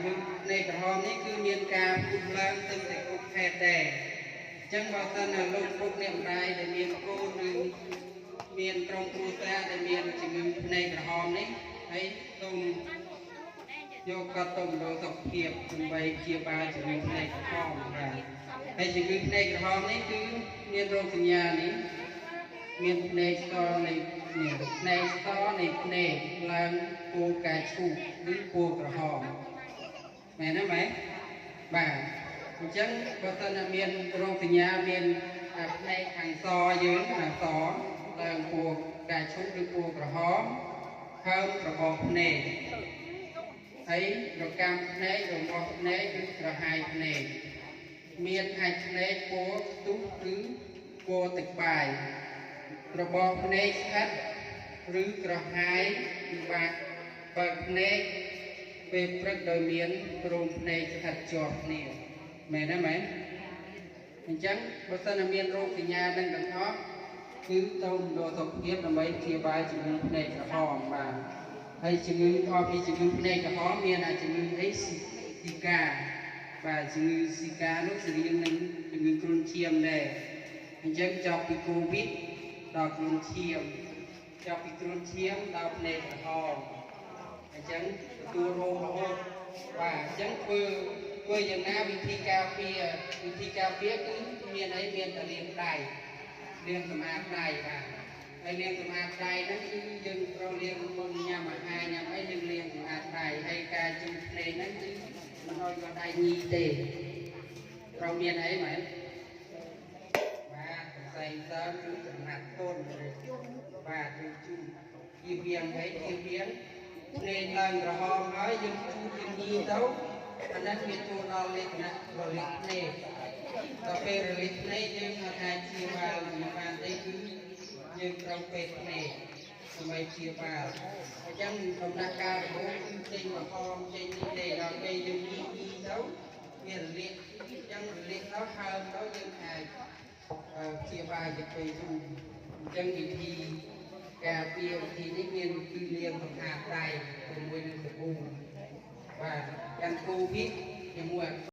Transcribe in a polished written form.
ជំងឺភ្នែកក្រហមនេះគឺមានការផ្ទុះឡើងទៅតែគ្រប់ខេត្តដែរអញ្ចឹងបើសិនណាលោកពុកអ្នកម្ដាយដែលមានកូនឬមានក្រុមគ្រួសារដែលមានជំងឺភ្នែកក្រហមនេះហើយសូមយកគាត់ទៅមណ្ឌលសុខភាពដើម្បីព្យាបាលជំងឺភ្នែកក្រហមបាទហើយជំងឺភ្នែកក្រហមនេះគឺមានរោគសញ្ញានេះមានភ្នែកសនៃនេះភ្នែកសនៃភ្នែកឡើងពណ៌ផ្កាឈូកឬពណ៌ក្រហមមែនទេម៉ែបាទអញ្ចឹងបើសិនណាមានរោគសញ្ញាមានអាភ្នែកខាងសយើងអាសឡើងពណ៌ផ្កាឈូកឬពណ៌ក្រហមហើមរបបភ្នែកហើយរកាំភ្នែករងាស់ភ្នែកឬក្រហាយភ្នែកមានអាចភ្នែកពណ៌ផ្ទុះឬពណ៌ទឹកបាយរបបភ្នែកស្អិតឬក្រហាយពិបាកបើកភ្នែកពេលព្រឹកដោយមានរោមភ្នែកស្អិតជាប់គ្នាមែនទេមែនអញ្ចឹងបើសិនណាមានរោគសញ្ញានឹងទាំងអស់គឺទៅមណ្ឌលសុខភាពដើម្បីព្យាបាលជំងឺភ្នែកក្រហមបាទហើយជំងឺអស់ពីជំងឺភ្នែកក្រហមមានអាជំងឺអីស៊ីកាបាទជំងឺស៊ីកានោះស្រៀងនឹងជំងឺគ្រុនឈាមដែរអញ្ចឹងចប់ពីកូវីដដល់គ្រុនឈាមចប់ពីគ្រុនឈាមដល់ភ្នែកក្រហមអញ្ចឹងទទួលរោគរហូតបាទអញ្ចឹងធ្វើធ្វើយ៉ាងណាវិធីការពារវិធីការពារគឺមានអីមានតែលាងដៃលាងសម្អាតដៃបាទហើយលាងសម្អាតដៃហ្នឹងគឺយើងត្រូវលាងមុនញ៉ាំអាហារញ៉ាំអីយើងលាងសម្អាតដៃហើយការជូតភ្នែកហ្នឹងគឺមិនឲ្យយកដៃញីទេត្រូវមានអីមែនបាទសរសៃសើមឬចំណាត់ទន់បាទឬជូតជៀសវាងអីជៀសវាងភ្នែកឡើងក្រហមហើយយើងជូតយើងញីទៅអាហ្នឹងវាចូលដល់លក្ខណៈរលាកភ្នែកដល់ពេលរលាកភ្នែកយើងអត់អាចព្យាបាលនឹងបានទេគឺយើងត្រូវពេទ្យភ្នែកដើម្បីព្យាបាលអញ្ចឹងដំណាក់កាលដំបូងគឺចេញក្រហមចេញនេះទេដល់ពេលយើងញីញីទៅវារលាកអញ្ចឹងរលាកទៅហើមទៅយើងអាចព្យាបាលជាពេលយូរអញ្ចឹងវិធីការពារវិធីនេះមានគឺលាងសម្អាតដៃជាមួយនឹងសាប៊ូបាទយ៉ាងកូវីដជាមួយ